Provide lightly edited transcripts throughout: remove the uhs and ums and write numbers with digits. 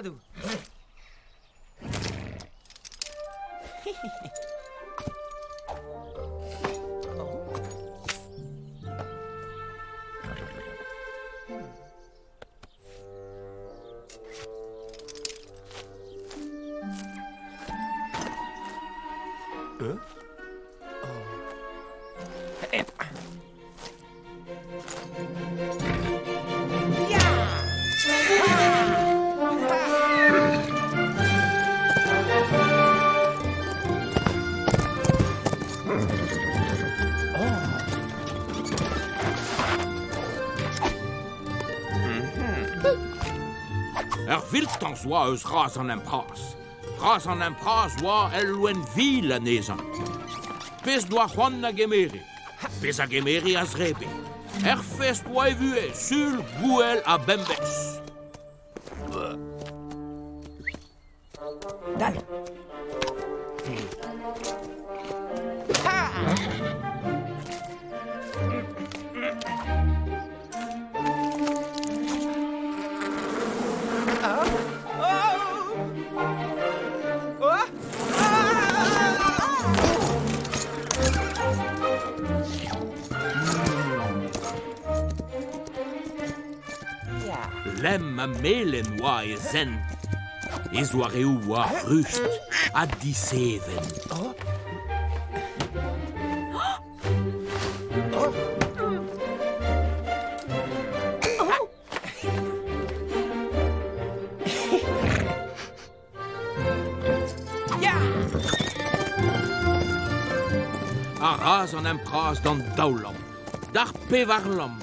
Tadoù. Ur viltañs oa eus razh an Empraz. Razh an Empraz oa ul loen vil anezhañ. Pezh doa c'hoant a gemere. Pezh a gemere a zrebe. Er fest oa e vuhez, sul, gouel ha bemdez. Dal. Lemm ha melen oa e zent. E zoareoù oa rust ha diseven. A raz an empraz d'an daoulamm, d'ar pevarlamm,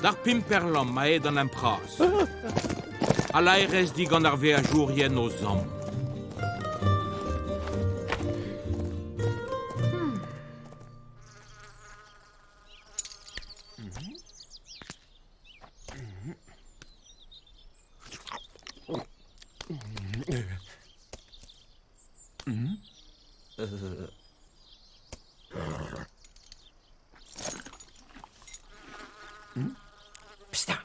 d'ar pimperlamm aet an empraz. A laerez digant ar veajourien o zamm. Psta.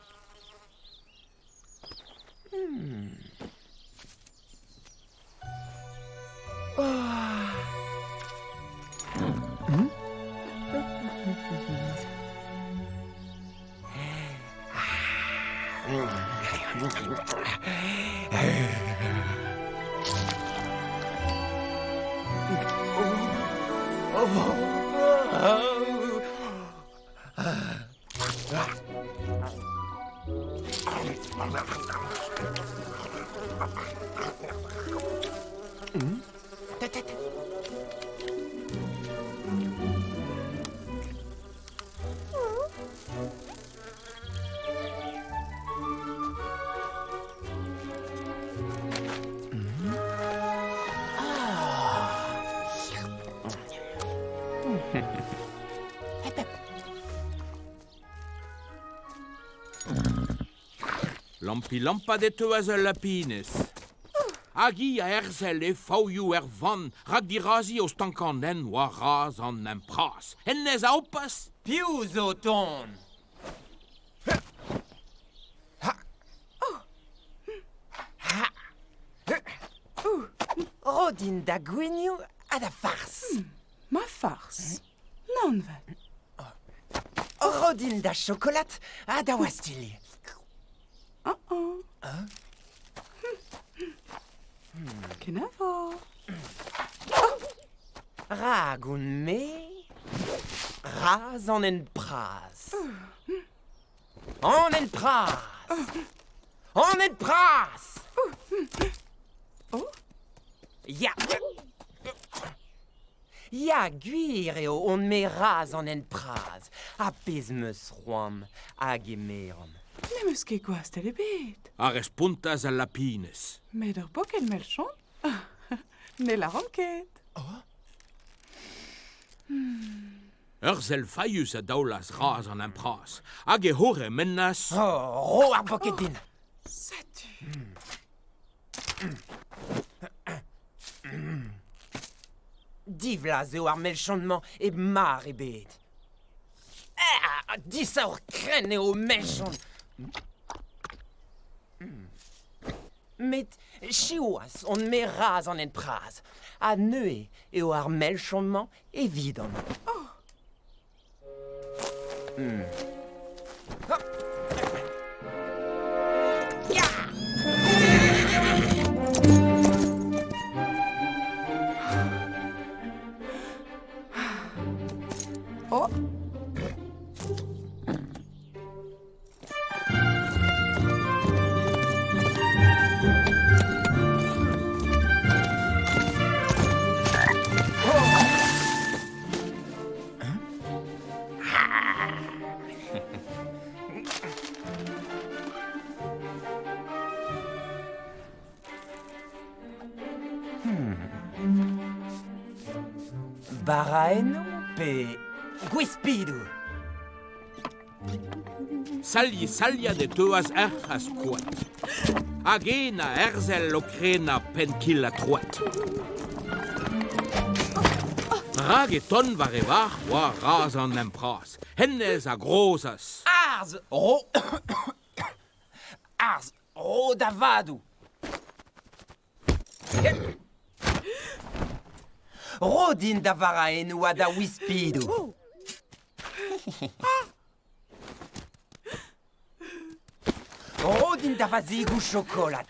Lampi-lampat e teuas ul lapinez. Hag hi a herzel he faouioù er vann, rak dirazi o stankañ an hent war razh an empraz. Hennezh a hopas. Piv zo o tont? Ro din da gouignoù ha da fars. Ma fars? Nann 'vat. Ro din da chokolad ha da wastilh. Oh oh. Kenavo. Rag on-me razh an hent bras. An hent bras! An hent bras! Oh. Ya! Ya, gwir eo on-me razh an hent bras, ha pezh 'm eus c'hoant a gemeran. N'em eus ket gwastell ebet. A respontas al lapinez. Met ur boked melchon Ne lâran ket. Oh. Ur sell failhus a daolas razh an empraz, hag e c'hourc'hemennas... Oh, ro ar boked din. Setu. Divlaz eo ar melchon-mañ hep mar ebet. Ah, disaour-krenn eo melchon. Met Siwazh on-me razh an hent bras ha neuze eo ar melchon-mañ evidon. Oh. Oh. Baraennoù pe gwispidoù? Salli-saliad e teuas erc'h a skoad. Hag en a herzel o krenañ penn-kil-ha-troad. Rak e tont war e varc'h oa razh an empraz. Hennezh a grozas. Arzh ro Arzh ro da vadoù. Ro din da varaennoù ha da wispidoù. Ro din da vazigoù chokolad.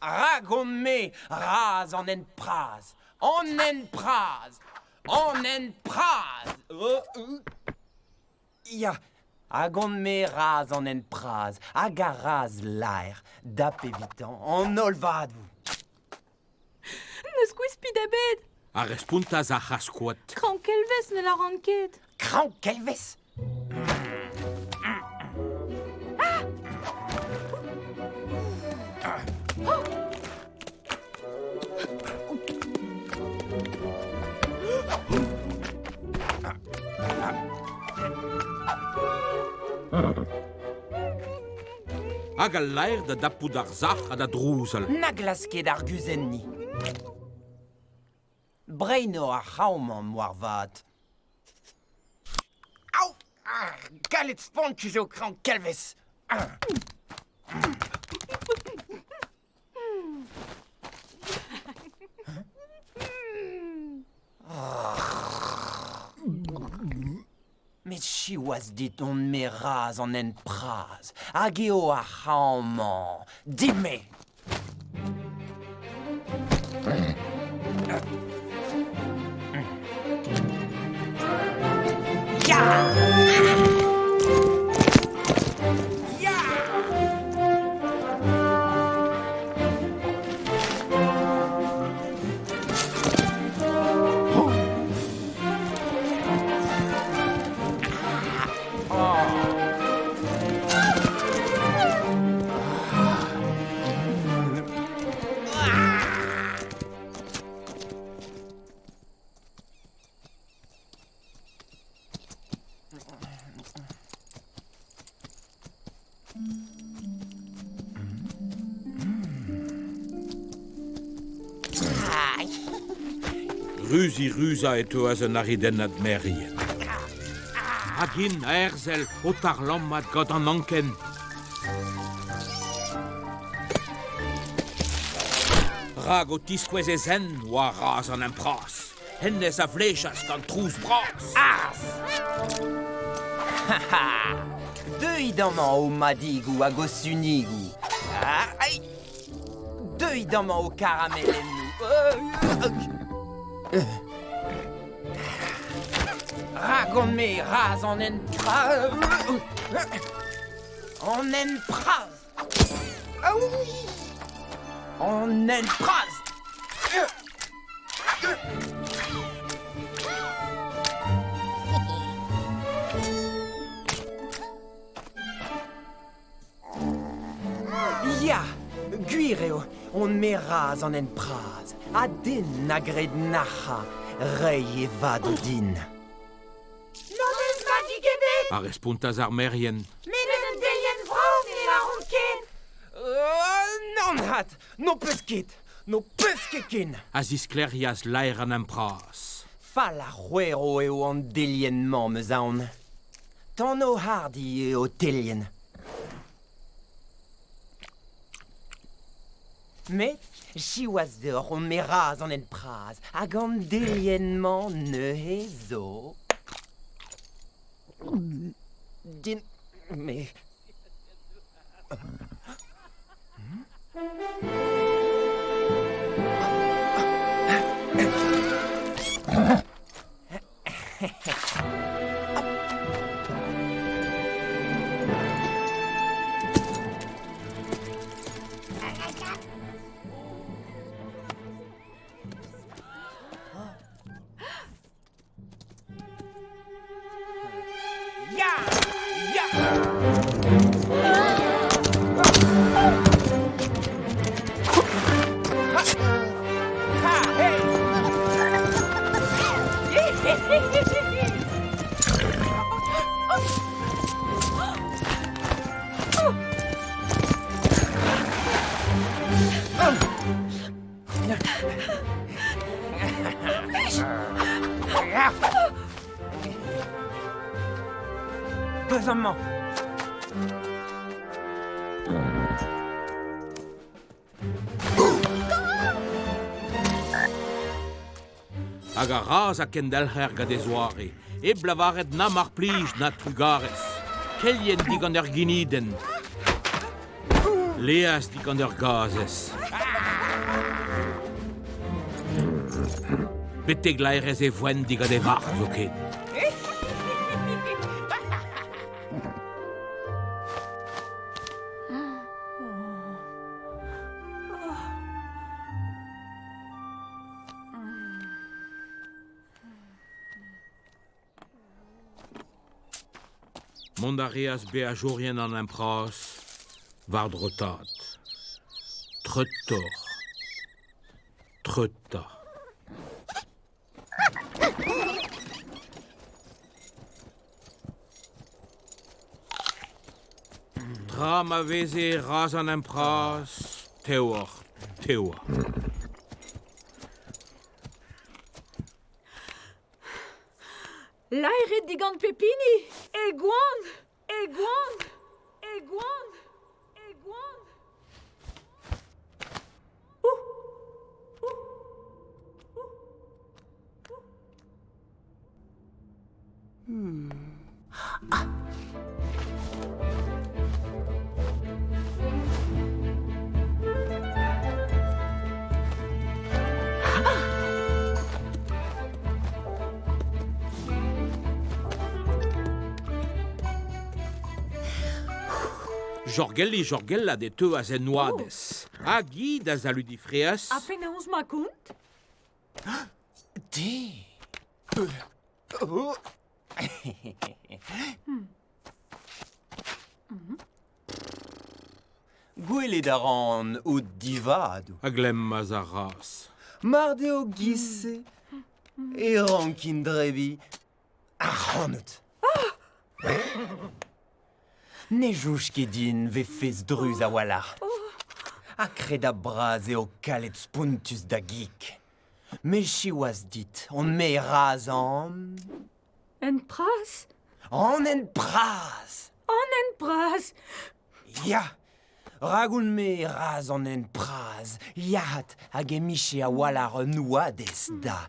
Rak on-me razh an hent bras, an hent bras, an hent bras. Ya, hag on-me razh an hent bras hag ar razh laer, dap evitañ an holl vadoù. N'eus gwispid ebet. A respontas ar c'hazh-koad. Kraoñ-kelvez ne lâran ket. Kraoñ-kelvez? Hag al laer da dapout ar sac'h ha da drouzal. Na glask ket arguzenniñ. Breino ar c'hraoñ-mañ moarvat. Aou! Ah, kalet spontus eo kraoñ kelvez. Ah. Met siwazh dit on-me razh an hent bras hag eo ar c'hañv-mañ din-me. Ya! Ya! Ruzi-ruzañ e teuas un aridennad merien. Hag int a herzel o tarlammat gant an anken. Rak o tiskouez e zen oa razh an empraz. Hennezh a vlejas gant trouz bras. Arzh! Deuit amañ ho madigoù hag ho sunigoù. Ai! Deuit amañ ho karamelennoù. Rak on-me razh an hent An hent bras. An hent bras. Ya, gwir eo, on-me razh an hent bras, ha den na gred nac'hañ reiñ e vadoù din. N'hon eus madig ebet! A respontas ar merien. Met un delienn vrav ne lâront ket. Nann 'vat, n'ho peus ket, n'ho peus ket ken. A zisklêrias laer an empraz. Fall ha c'hwerv eo an delienn-mañ, 'm eus aon. Tano-hardi eo ho telienn. Met, siwazh deoc'h on me razh an hent pras hag an delienn-mañ neuze zo... Din... me... Ya! Ya! Ha! Hey! Deus amañ. Hag ar razh ha kendelc'her gant e zoare, hep lavaret na mar plij na trugarez. Kelien digant ur ginidenn. Leaz digant ur gazez. Betek laerezh e voent digant e varc'h zoken. Mont a reas beajourien an Empraz war-dro tad. Treutoc'h. Treutañ. Tra ma veze razh an Empraz tevoc'h tevañ. Laeret digant pep hini e goan, e goan, e goan, e goan. Jorgelli jorgellat e teuas en oadez. Hag hi da saludiñ freaz. Ha penaos ma kont? Te Oh. Gwelet a ran out divadoù. A glemmas ar razh. Mar deo giz-se e rankin drebiñ ac'hanout. Ne soñj ket din 'vefes druz a-walc'h. Ha kredabl bras eo kalet spontus da gig. Me siwazh dit on me razh an... En pras? An hent bras! An hent bras! Ya! Rak on-me razh an hent bras, yac'hat hag emiche a-walc'h un oadez da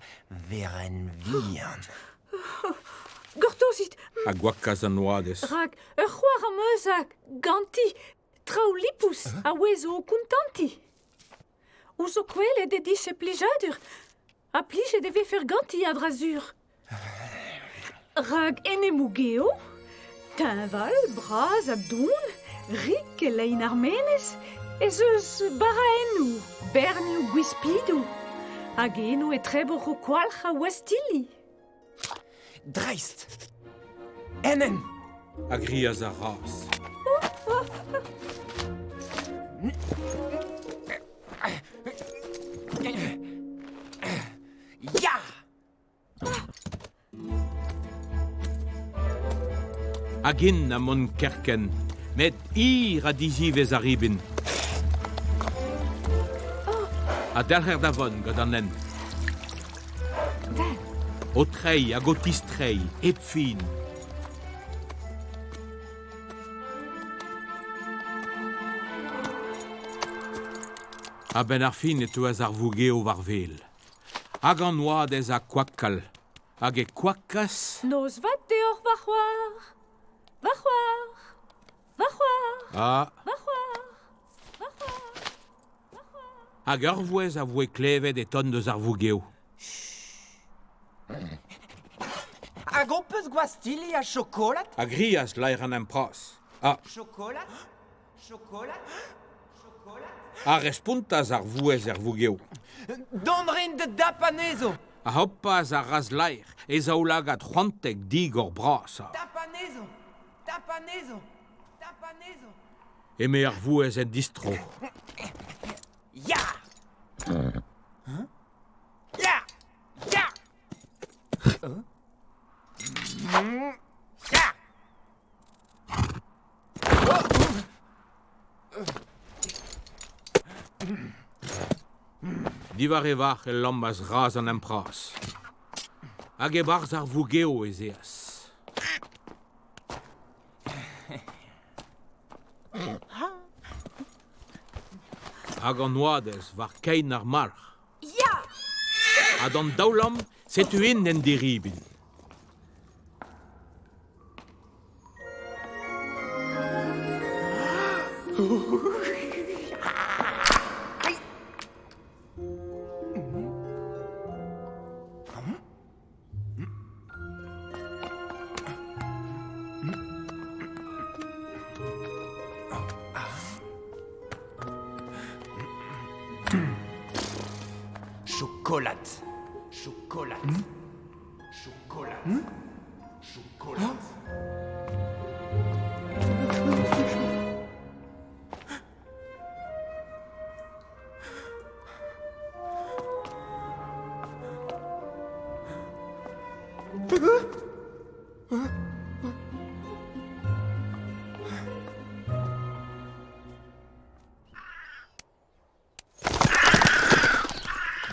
verenn-vihan. Gortozit! Ha gwakas an oadez. Rak ur c'hoar am eus hag ganti traoù lipous a ouezo ho kontantiñ. Ouzh ho kwelet he dije plijadur ha plijet e vefer ganti a-dra-sur. Rak enemoù-geo, teñval, bras ha don, rik e lein ar menez, ez eus baraennoù, bernioù gwispidoù, hag eno e treboc'h ho kwalc'h a wastilli. Dreist! Enen! A grias ar razh. Ya! Hag int ha mont kerkent, met hir ha diziwezh ar ribin. Ha delc'her da vont gant an hent. O treiñ hag o tistreiñ hep fin. Ha A-benn ar fin e teuas ar vougev war wel. Hag an oadez ha koakal. Hag e koakas... Noz vat deoc'h, va c'hoar! Va c'hoar! Va c'hoar! Ha... Va c'hoar! Va c'hoar! Va c'hoar! Hag ur vouezh a voe klevet e tont eus ar vougev. Hag ho peus gwastilli ha chokolad? A grias laer an empraz. Ha... Chokolad? Chokolad? Chokolad? A respontas ar vouezh er vougev. Dont 'rin da dap anezho! A hopas ar razh-laer, e zaoulagad c'hoantek digor bras. Tap anezho! Tap anezho! Tap anezho! Eme ar vouezh en distro. Ya! Ya! Ya! Ya! Diwar e varc'h e lammas razh an empraz. Hag e-barzh ar vougev ez eas. Hag an oadez war kein ar marc'h. Ya! Ha d'an daoulamm, setu int en diribin. Chokolad. Chokolad. Chokolad. Chokolad.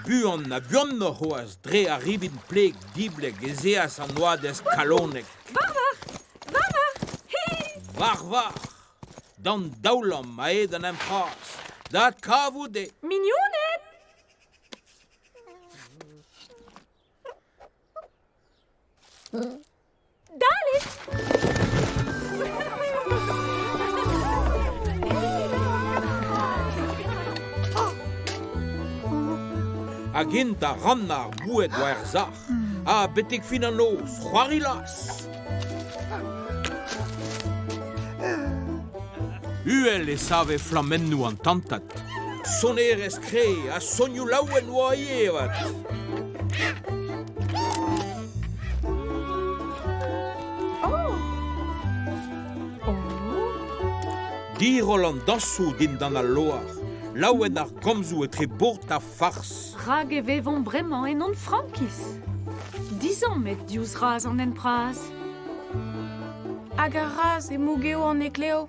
Buan ha buanoc'h c'hoazh dre ar ribin pleg dibleg ez eas an oadez kalonek. War var! War var! Hi! War var! D'an daoulamm aet an empraz, da adkavout e... Mignoned! Dalit! Hag int da rannañ ar boued war er sac'h, ha betek fin an noz, c'hoari las! Uhel e save flammennoù an tantad. Sonerezh kre ha sonioù laouen oa ivez avat. Diroll an dañsoù dindan al loar, laouen ar gomzoù etre bourt ha fars. Rak e vevomp bremañ en hon frankiz. Dizammet diouzh razh an hent bras. Hag ar razh e mougev an heklev.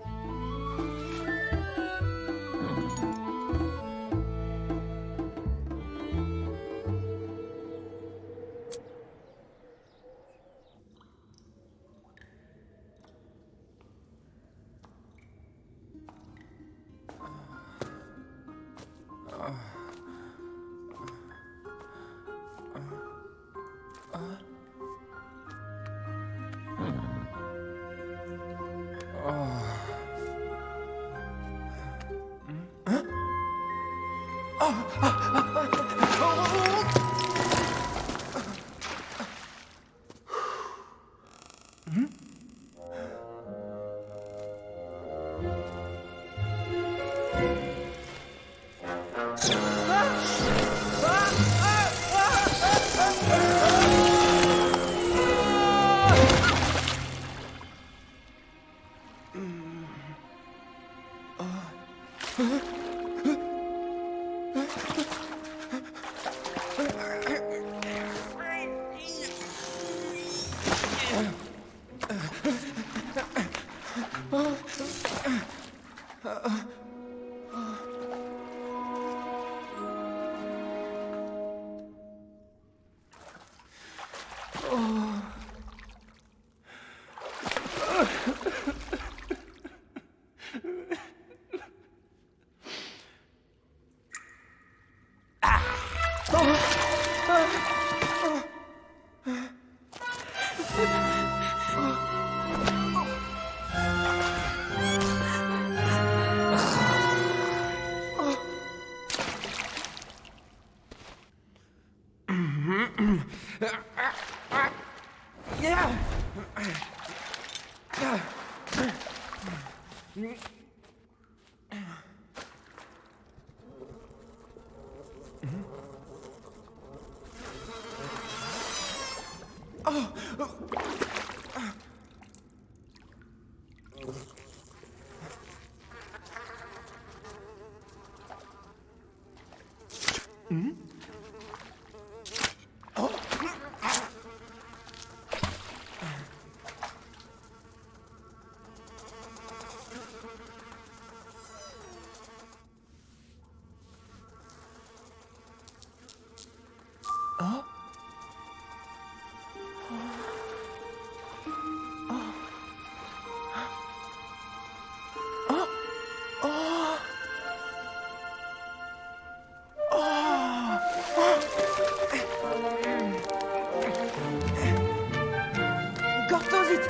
Gortozit!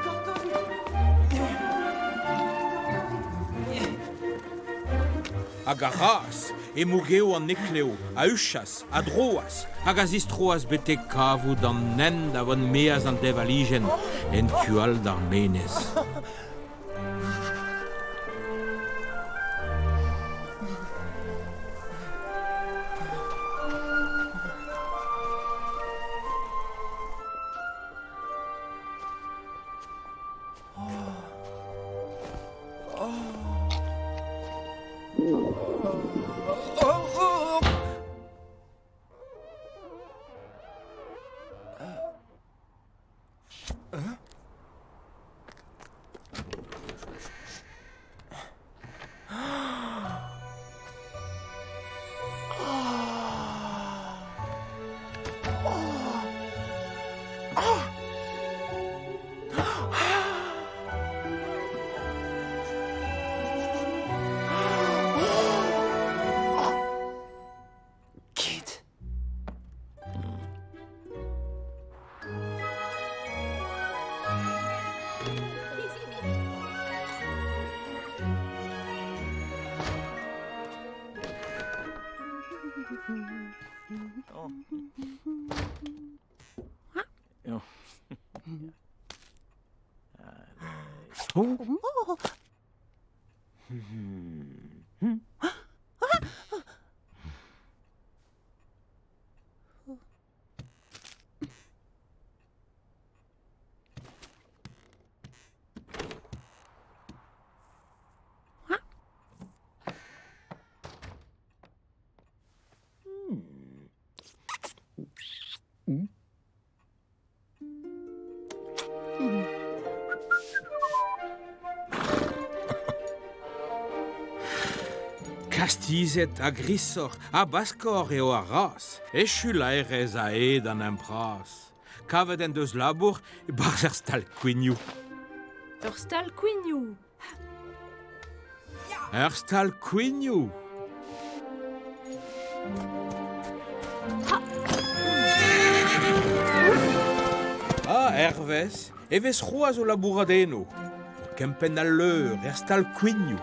Gortozit! Hag ar raz, e mougev an heklev, a huchas, a droas, hag a zistroas betek kavout an hent da vont maez an deñvalijenn, en tu all d'ar menez. Ket! Kastizet ha grisoc'h ha baskoc'h eo ar raz. Echu laerezh a-hed an hent-bras. Kavet en deus labour e-barzh er stal kouignoù. Ur stal kouignoù. Ur stal kouignoù. Ah, hervez, e vez c'hoazh o labourat eno, o kempenn al leur er stal kouignoù.